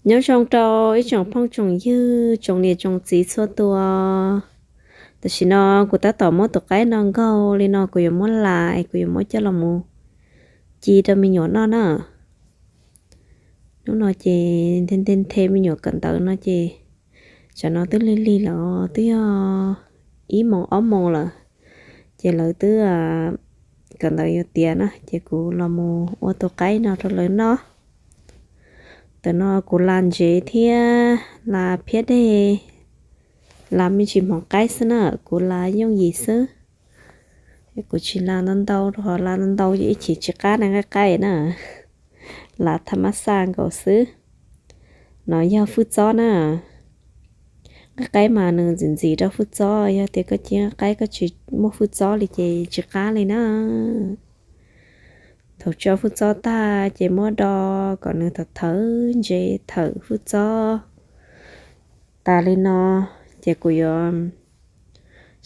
Nyob zoo rau ib tsoom phooj tsoom ywg, tsoom niam tsoom txiv txhua tus. Tam sim no kuv tab tom muab tus qaib no nkaug li no, kuv yuav muab las, kuv yuav muab coj los mus ci rau me nyuam noj na. Hnub no ces nthe nthe nthe me nyuam kawm ntawv no ces, tsam no twb lig lig lawm, twb yog ib moos ob moos lawm, ces lawv twb kawm ntawv yuav tiav na, ces kuv los mus ua tus qaib no rau lawv noj. Tam no kuv las ntsev thiab las phiab deg, las me ntsis hmoov qaib xwb na, kuv las yooj yim xwb. Kuv tsis las ntau ntau, rau qhov las ntau ntau ces ib chim tsis qab na nqaij qaib na. Las thaj mab xaj nkaus xwb. No yog hwj txob na. Nqaij qaib mas nws ntxim ntxim rau hwj txob, yog tias koj ci nqaij qaib koj tsis muaj hwj txob li ces tsis qab li na. Thaum tso hwj txob tag ces muab do kom nws thawm thawm ntsev, thawm hwj txob tas li no, ces kuv yuav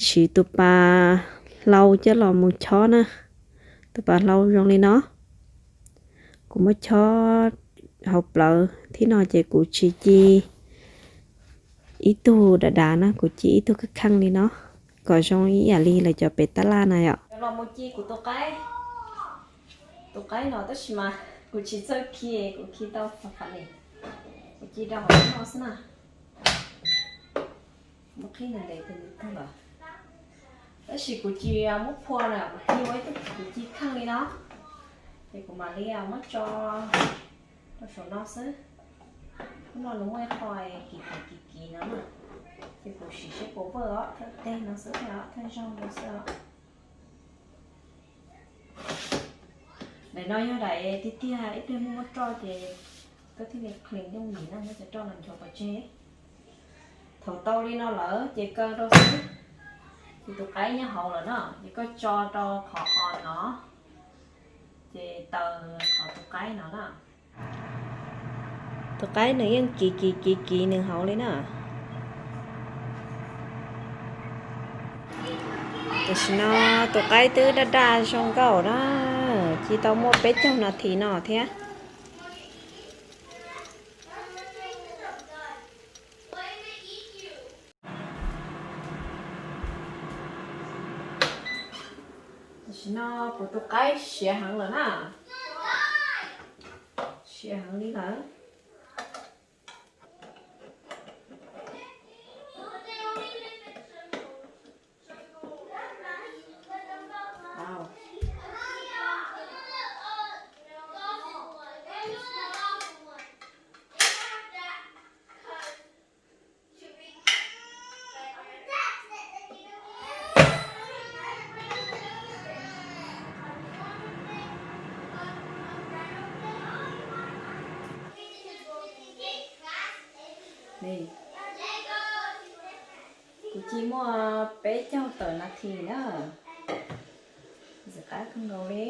siv tus pas hlau coj los mus chob na. Tus pas hlau zoo li no, kuv muab chob hauv plawv thib no ces kuv tsis ci ib tug dav dav na, kuv ci ib tug kheej kheej li no, kom zoo ib yam li lawv cov pem tab laj na yom. Los mus ci kuv tus qaib, tus qaib no tab sis mas kuv tsis txawj khi, kuv khi tau qhov qhov ni, kuv ci rau hauv no xwb na. Muab qhib ntev ntev tus nws tag lawm. Tab sis kuv tsis muab phua na, kuv ci ua ib tug, kuv ci kheej li no, ces kuv mam li muab tso rau saum no xwb. Hnub no nws muaj ib qho kiv kiv kiv kiv no na, ces kuv sim seb puas vawj os, thawj teg no xwb thiab os, thawj zaug no xwb os. Daim no yog daim tiag tiag, ib pliag muaj muaj roj ces koj thiaj li qhlees yooj yim na, muab cov roj no nchuav pov tseg. Thaum tau li no lawm ces kaw rau xwb. Ces tus qaib nyob hauv lawm na, ces koj tso rau qhov os no, ces taws qhov tus qaib no na. Tus qaib nws yeej kiv kiv kiv kiv nws hauv li na. Tam sim no tus qaib twb daj daj zoo nkauj na, ci tau muaj peb caug nas this no thiab. Tam sim no kuv tus qaib siav heev lawm na, siav heev li lawm. Kuv ci muaj peb caug tawm nas this na, ntxim qab kawg nkaus li.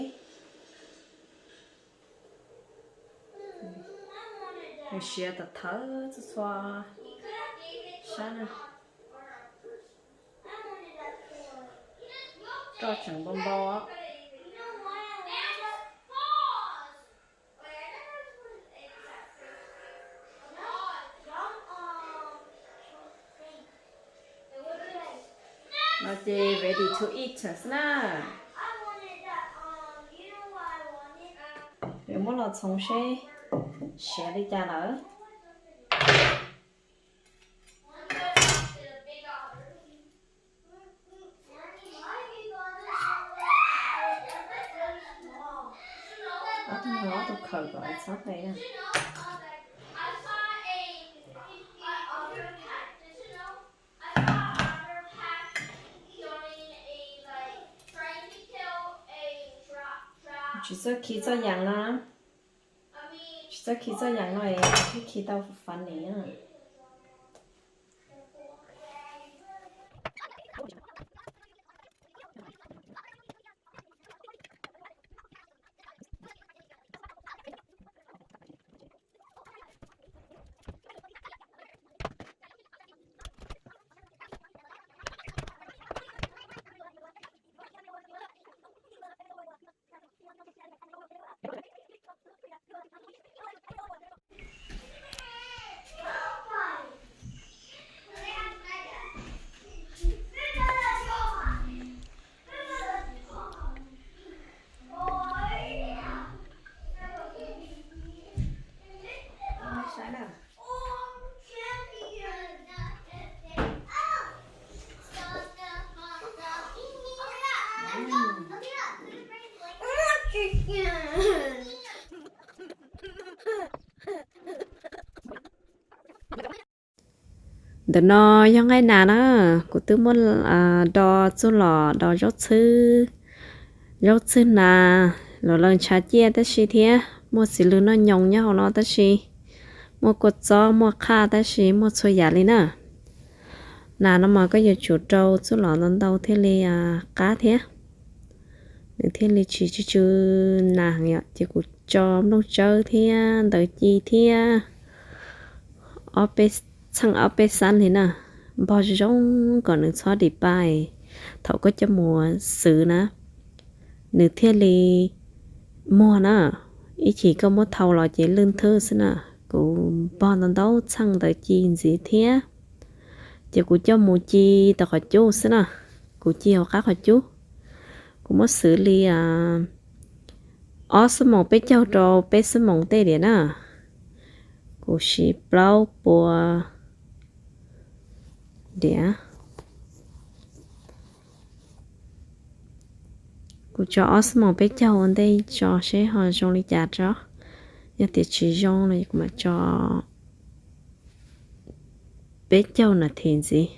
Nws siav tawm thawv txhua txhua sab na. Roj tseem npau npau. No ces ready to eat xwb na. Yuav muab los txhoov seb siav li cas lawm. Ob tug no ob tug khawm kom txhob hle na. Tsis txawj khi txoj yees no, tsis txawj khi txoj yees no es thiaj khi tau funny na. Ntawm no yog nqaij nas na, kuv twb muab do txuj lom do zaub txhwb, zaub txhwb nas los lawv ntshav ciaj tab sis thiab muaj txiv lws noj nyoos nyob hauv no tab sis muaj kua txob muaj qhaj tab sis muaj txhua yam li na. Nas no mas koj yuav tsum rau txuj lom ntau ntau thiaj li qab thiab, nws thiaj li tsis tsw tsw nas yom. Ces kuv tso nplooj tsawb thiab ntawv ci thiab ob peb txheej ob peb xab li na, npog zoo zoo kom nws txhob dim pa, thaum koj coj mus xwv na nws thiaj li muag na. Ib chim koj muab thau los ces lwj nthwv xwb na. Kuv npog ntau ntau txheej ntawv ci ntxiv thiab, ces kuv coj mus ci tau qhov cub xwb na. Kuv ci hauv qab qhov cub. Kuv muab xwv li ob xuab moos peb caug rau peb xuab moos tej diam na. Kuv siv plaub puas diam. Kuv tso ob xuab moos peb caug ua ntej tso seb ho zoo li cas tso. Yog tias tsis zoo no kuv mam tso peb caug nas this ntxiv.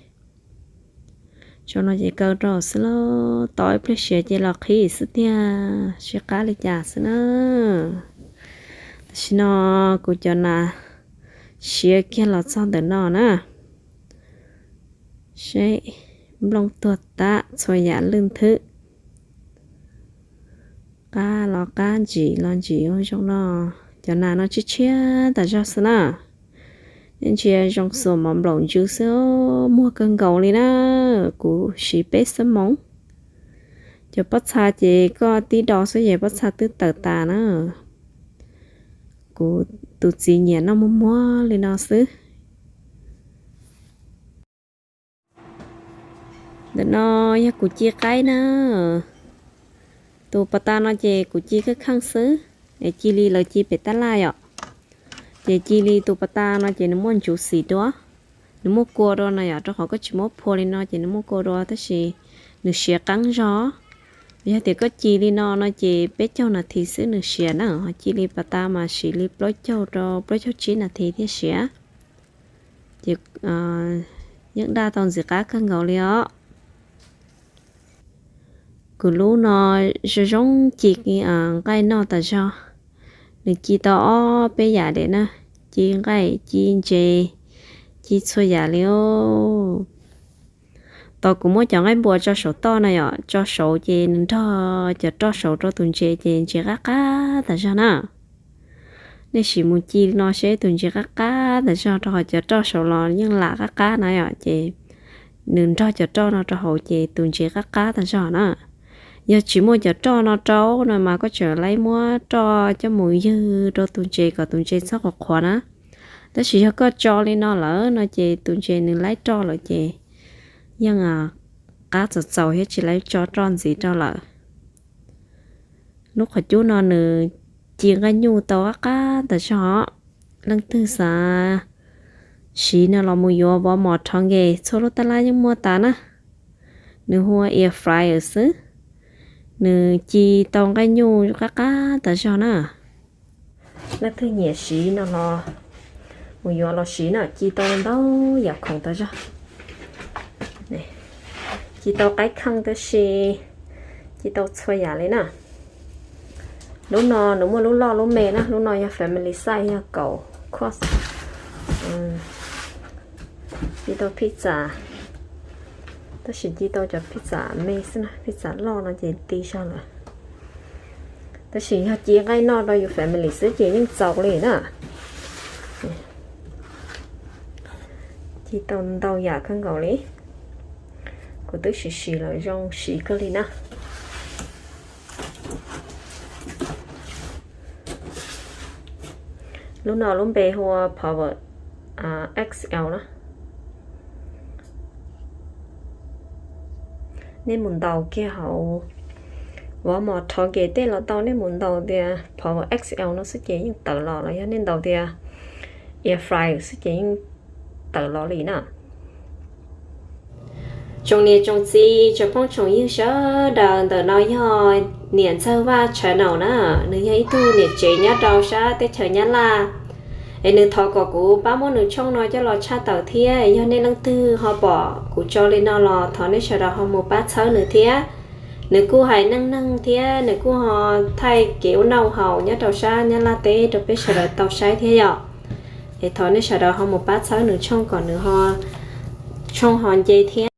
Tso no ces kaw rau xwb lauj, tos ib pliag siav ces los qhib xwb tiag, sib qab li cas xwb na. Tam sim no kuv cov nas siav kiag los txog ntawm no na. Seb, nplooj tuag tag txhua yam lwj nthwv. Qab los qab ntsim los ntsim ua zoo no. Cov nas no tshiab tshiab tas zog xwb na. Ntsia zoo xuas mov nplaum ntsws xwb, muag kawg nkaus li na. Kuv siv peb xuab moos. Cov pob txha ces koj tib do xwb ces pob txha twb tawm tas na. Kuv tus txiv nyiam noj muag muag li no xwb. Ntawm no yog kuv ci qaib na. Tus pas tas no ces kuv ci kheej kheej xwb, es cia li lawv ci pem tab laj yom. Ces cia li tus pas tas no ces nws muaj ntsuv xim dua, nws muaj kua dua no yom, rau qhov koj tsis muab phua li no ces nws muaj kua dua tab sis nws siav qeeb zog. Yog tias koj ci li no no ces peb caug nas this xwb nws siav na, ho ci li pas tas mas siv li plaub caug rau plaub caug tsib nas this thiaj siav. Ces yeej daj tau ntxim qab kawg nkaus li os. Kuv lub no zoo zoo ci nqaij noj tas zog. Nws ci tau ob peb yam diam na, ci nqaij ci ntses, ci txhua yam li os. Tau kuv muab cov nqaij npua tso saum toj na yom, tso saud ces nws nrog cov roj saud rau tus ntses ces ntses qab qab tas zog na. Nej sim mus ci li no seb tus ntses qab qab tas zog rau qhov cov roj saud los yeej lam qab qab na yom, ces nws nrog cov roj no rau hauv ces tus ntses qab qab tas zog na. Yog tsis muaj cov roj no rau no mas koj tseem laib muab roj coj mus ywg rau tus ntses kom tus ntses txhob qhuav qhuav na. Tab sis yog koj tso li no lawm no ces tus ntses nws laib roj lawm ces yeej qab txaus txaus thiab tsis laib tso roj ntxiv rau lawm. Lub qhov cub no nws ci nqaij nyuj tau qab qab tas zog. Leej twg xav siv no los mus yuav Walmart, Target, txhua lub tab laj yeej muaj tas na. Nws hu ua air fryer xwb. Nws ci tau nqaij nyuj qab qab tas zog na. Leej twg nyiam siv no los mus yuav los siv na, ci tau ntau yam khoom tas zog. Ci tau qaib kheej tab sis ci tau txhua yam li na. Lub no nws muaj lub loj lub me na, lub no yog family size yog kaum course. Ci tau pizza, tab sis ci tau cov pizza me xwb na, pizza loj no ces ti zog lawm. Tab sis yog ci nqaij noj rau yus family xwb ces yeej txaus li na. Ci tau ntau yam kawg nkaus li. Kuv twb siv siv lawm zoo siv kawg li na. Lub no lub npe hu ua Power X L na. Nej mus ntaus kiag hauv Walmart, Target tej los tau, nej mus ntaus tias Power X L no xwb ces yeej tawm los, los yog nej ntaus tias air fryer xwb ces yeej tawm los li na. Tsoom niam tsoom txiv tsoom phooj tsoom ywg sawv daws, ntawm no yog niam Ntxawg Vaj channel na, nws yog ib tug niam tsev nyob rau sab teb chaws Nyab Laj. Es nws thov kom kuv pab muab nws tshooj no coj los tshaj tawm thiab, yog nej leej twg ho pom kuv tso li no los thov nej sawv daws ho mus pab txhawb nws thiab. Nws kuj hais neej neeg thiab nws kuj ho thaij kev ua noj haus nyob rau sab Nyab Laj teb rau peb sawv daws tau saib thiab yom. Es thov nej sawv daws ho mus pab txhawb nws tshooj kom nws ho, tshooj ho nce thiab.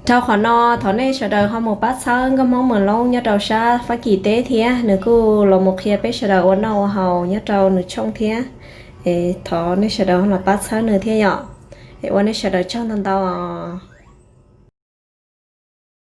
Rau qhov no thov nej sawv daws ho mus pab txhawb nkauj Hmoob Mws Loob nyob rau sab Fab Kis teb thiab, nws kuj los mus qhia peb sawv daws ua noj ua haus nyob rau nws tshooj thiab. Es thov nej sawv daws ho los pab txhawb nws thiab yom. Es ua nej sawv daws tsaug ntau ntau os.